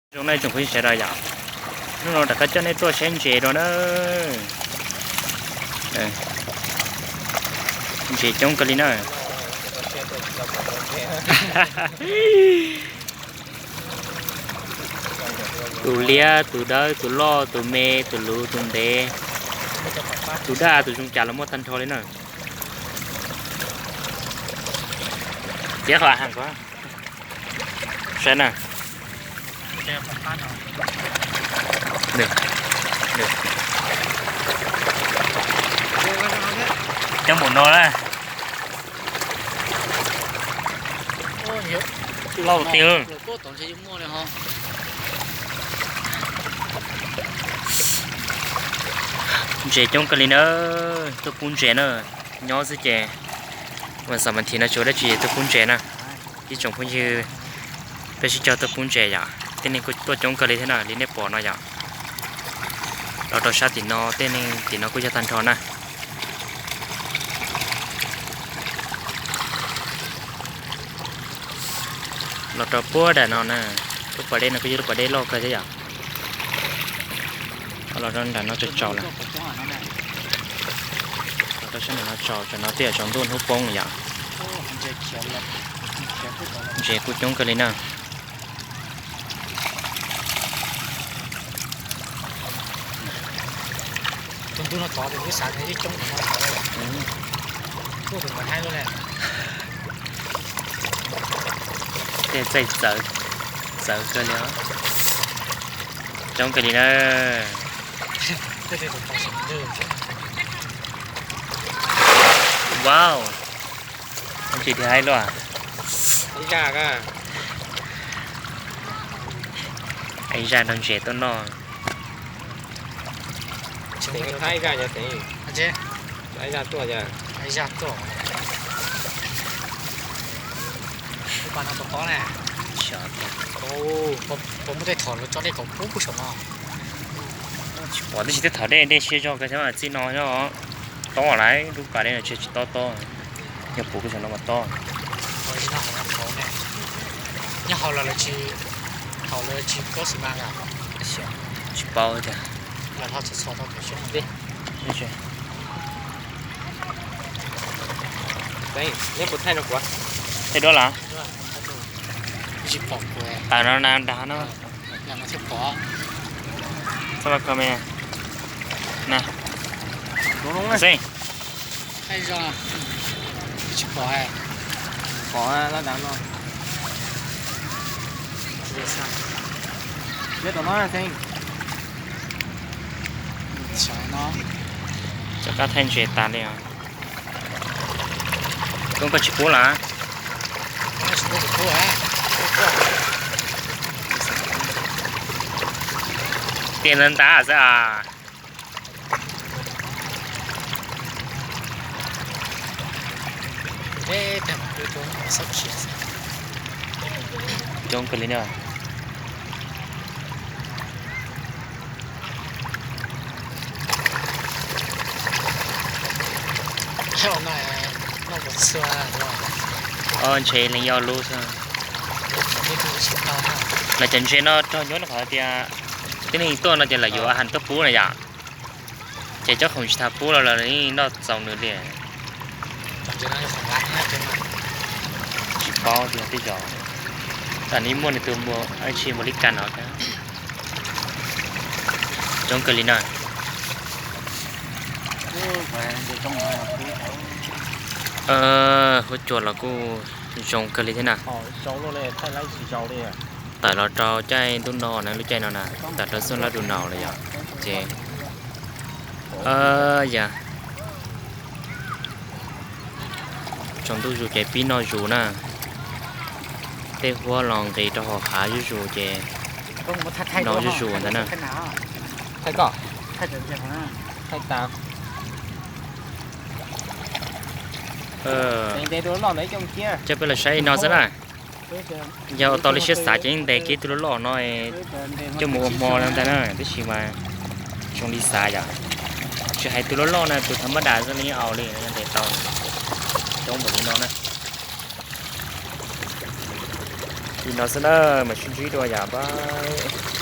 Zoo na tsoom phooj ywg sawv daws yom, hnub no rov qab coj nej tuaj saib ntses dua na. Ntses coob kawg li na. Tus liab, tus dawb, tus loj, tus me, tus luv, tus ntev, tus daj, tus zoo cas los muaj tag nrho li na. Txiav qhov heev ko. Saib na. Coob mus no na. Lauj tiag. Ntses coob kawg li na, tuaj pub ntses na. Nyob xwb ces, ua xam mas thim no tsis ua dab tsi tuaj pub ntses na. Ib tsoom phooj ywg, peb sib cog tuaj pub ntses yom, tej neeg kuj tuaj coob kawg li thiab na, li nej pom no yom. Los rau sab tim no, tej neeg tim no kuj yog tag nrho na. Los rau puag nram no na, lub pas dej no kuj yog lub pas dej loj kawg thiab yom. Los rau nram no tsaus tsaus na. Los rau sab nram no tsaus, tam no twb yog tsaus ntuj hnub poob yom. Ntses kuj coob kawg li na. Tej txaij txawv, txawv kawg li. Coob kawg li na. Wow, tsis dhia haib luaj. Ib zaj nrog ntses tuaj noj. Tsis pom, tab sis tej thaum dej, dej siab zog kawg thiab mas txij no tob lawm, lub pas dej no tsis, tsis tob tob. Yog puv kuv saum no mas tob. Tsis paub tiag. Thaij duab los? Tsis pom kuv. Tawm no na, dag no. Txhob kom me na. Xeeb. Tsis pom. Pom lab dav no. Nyob tom no Xeeb. Rov qab thaij ntses tas li os. Koj, koj tsis pub los? Tias ntawd ntag xwb as. Coob kawg li na. Ntshe leej yog lub xwb. Lawv cov ntses no rog nyob rau qhov tias tib neeg tuaj no ces lawv yuav hais tuaj pub na yom. Ces cov khoom tsis tas pub los lawv noj txaus nws li. Tsis paub tias tej zaum tam nim muaj nws tus mus tsis mus li kas no. Coob kawg li na. Huab cua los kuj zoo kawg li thiab na. Tawm los rau caij ntuj no na, lub caij no na, tawm rau xub lab du naus lawm yom. Ces yog tsaus ntuj zus ces pib noj zus na. Tej huab los nqis rau hauv hav zuj zus ces noj zuj zus ntawd na. Coj peb los saib no xwb na. Yog ua tau li siab xav ces yeej ntes kiag tus loj loj no coj mus ua hmo li ntag na, tab sis mas zoo li xav yom. Tsis hais tus loj loj na, tus thav mab das xwb los yeej aus li, ntes tau. Coob npaum li no na. Li no xwb na, mam sib ntsib dua yam bye.